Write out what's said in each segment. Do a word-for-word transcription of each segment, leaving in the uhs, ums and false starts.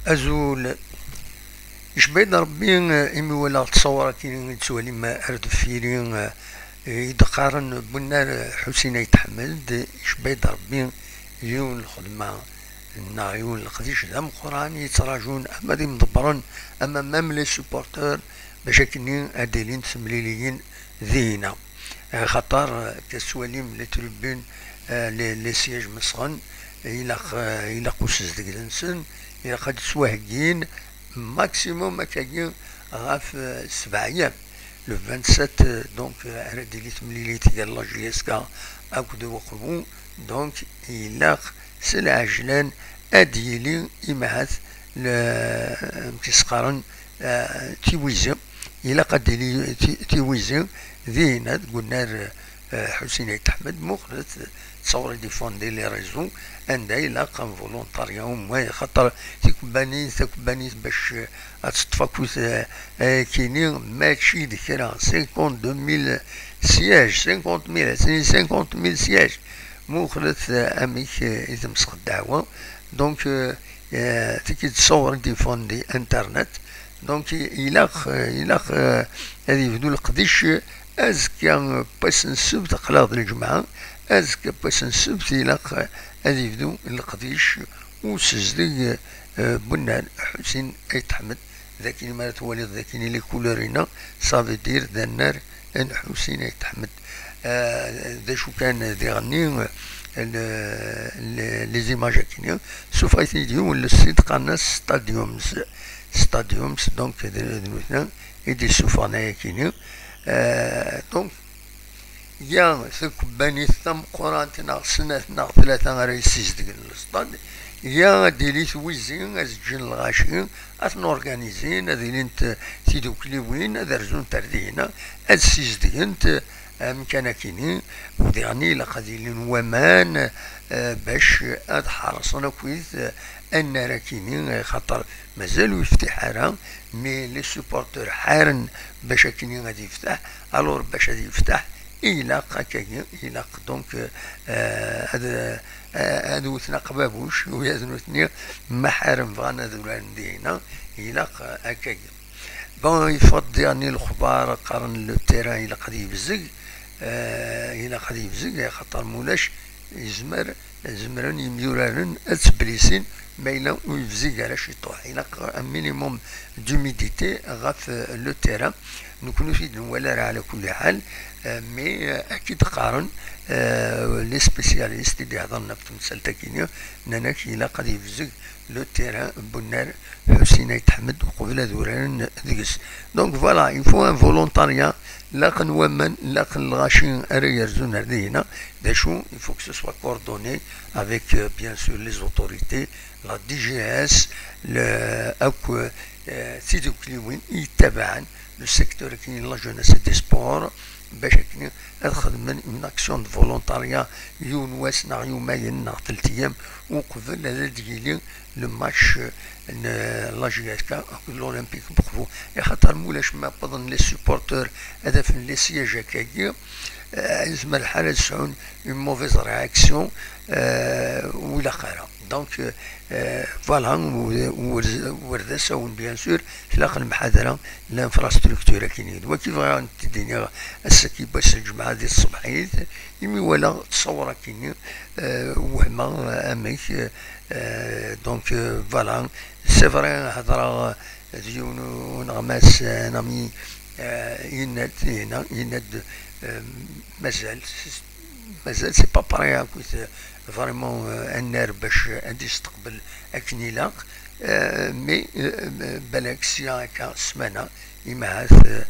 Azul. Icebba-yi-d Ṛebbi, eh, imi walaɣ ttṣawṛa-agi i d-tettwalim ar deffir-i, eh, i d-qqaren Bunnar Ḥusin Ayt Ḥmed. Icebba-yi-d Ṛebbi yiwen n lxedma neɣ yiwen n leqdic d ameqqran i yettraǧun ama d imḍebbren ama même les supporteurs, bac akkenni ad d-ilint temliliyin dinna. Eh, xaṭer, eh, akka tettwalim les tribunes, eh, les, les sièges mesɣen, eh, ilaq, eh, ilaq usezdeg deg-sen, ilaq ad d-ttwaheggin maximum akkagi ɣef, eh, sebɛa ayyam. Le vingt-sept, eh, donc, eh, ara d-tili temlilit gar la J S K akked Uqbu, donc ilaq s lɛejlan ad d-yili imahat le, amek i s-qqaren, eh, tiwizi. Ilaq ad d-tili ti-, tiwizi dinna deg unnar, eh, Ḥusin Ayt Ḥmed, muqlet, ttṣawṛa-yi-d ifondé les réseaux, anda ilaq un volontariat au moins, xaṭer tikebbanit, takebbanit bac, eh, ad teṭṭef akk, eh, ayakini, mačči d kra, cinquante-deux mille sièges, cinquante mille, cinquante mille sièges. Muqlet, eh, amek, eh, i temsex ddeɛwa. Donc, eh, eh, tiki d ttṣawṛa-yi-d ifondé internet. Donc, i-, ilaq, eh, ilaq, eh, ad yebdu leqdic, eh, azekka, eh, n wass n ssebt, aql-aɣ d lǧemɛa, azekka n wass n ssebt, ilaq, eh, ad yebdu leqdic usezdeg, eh, Bunnar Ḥusin Ayt Ḥmed. D akken mi ara twaliḍ d akken les couleurs-inna, ça veut dire d annar n Ḥusin Ayt Ḥmed. Eh, d acu kan diɣenni, eh, le, le, les images akkenni, suffeɣ-iten-id yiwen le site qqaren-as Stadiums. Stadiums, donc, d, d nutni i d-yessufɣen ayakini. Eh, donc, ya takebbanit tameqqrant neɣ snat neɣ tlata ara yessizedgen lestad, ya ad d-tili twizi, ad ǧǧen lɣaci, ad ten-organizin, ad ilint tidukliwin, ad rzunt ar dihina, ad ssizedgent, eh, amkan akini, u diɣen ilaq ad ilin waman, eh, bac ad ḥerṣen akkit, eh, annar akini, eh, xaṭer mazal ur yeftiḥ ara, mais les supporteurs ḥaren bac akini ad yefteḥ, alors bac ad yefteḥ, ilaq akkagi, ilaq donc, euh, ad, euh, ad wten aqbabuc, ula d nutni ma ḥaren bɣan ad uraren dihina, ilaq, euh, akkagi. Bon, yeffeɣ-d diɣenni lexbar, qqaren le terrain ilaq ad yebzeg, euh, ilaq ad yebzeg, axaṭer mulac, yezmer, zemren yimyuraren ad ttblisin ma yella ur yebzig ara ciṭuḥ. Ilaq un minimum d'humidité ɣef, euh, le terrain. Nekkni ur t-id-nwala ara ɛla kulli ḥal, euh, mais, euh, ad k-id-qqaren, euh, les spécialistes i d-iheḍren ɣef temsalt-agi-nni, nnan-ak ilaq ad yebzeg le terrain n Bunnar Ḥusin Ayt Ḥmed uqbel ad uraren deg-s. Donc voilà, il faut un volontariat, laqen waman, laqen lɣaci ara yerzun ar dihina. D acu, il faut que ce soit coordonné avec, euh, bien sûr, les autorités, la D G S, le, akk, euh, tidukliwin i yettabaɛen le secteur-agi n la jeunesse et des sports, bac akken ad xedmen une action de volontariat yiwen wass neɣ yumayen neɣ telt ayyam uqbel ad d-yili le match n la J S K akked l'Olympique n Uqbu. Axaṭer mulac ma wwḍen les supporteurs ad afen les sièges akkagi, eh, yezmer lḥal ad sɛun une mauvaise réaction, eh, ur ilaq ara. Donc, euh, voilà, u, u, u, ur d asawen, bien sûr, tlaq lemḥadra, l'infrastructure akkin-id. Wagi bɣiɣ ad t-id-iniɣ ass-agi, wass n lǧemɛa di tṣebḥit, imi walaɣ ttṣawṛa akkin-i, euh, wehmeɣ, euh, amek, euh, donc, euh, voilà, c'est vrai, hedreɣ, euh, d yiwen uneɣmas, euh, un ami, euh, yenna-d, yenna, yenna-d, euh, mazal, mazal c'est pas prêt akkit, euh, vraiment, euh, annar bac ad isteqbel akken ilaq, euh, mais, euh, balak sya akka ssmana, imahat, euh,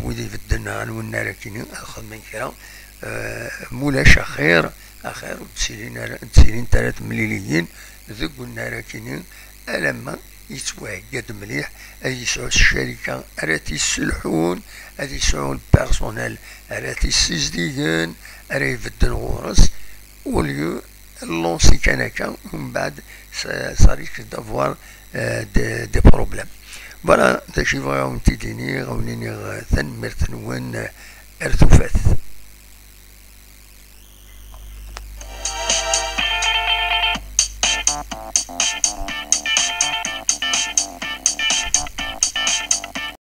wid ibedden ɣer unnar akkin-i ad xedmen kra, euh, mulac axir, axir ur d-ttilin ara, ur d-ttilint ara temliliyin deg unnar akkin-i, alamma yettwahegga-d mliḥ, ad yesɛu ccarika ara t-yesselḥun, ad yesɛu lpersonal ara t-yessizdigen, ara ibedden ɣur-s, au lieu lancer kan akka, umbeɛd ça, ça risque d'avoir, euh, des, des problèmes. Voilà, d acu i bɣiɣ ad wen-t-id-iniɣ, ad wen-iniɣ, euh, tanemmirt-nwen, euh, ar tufat.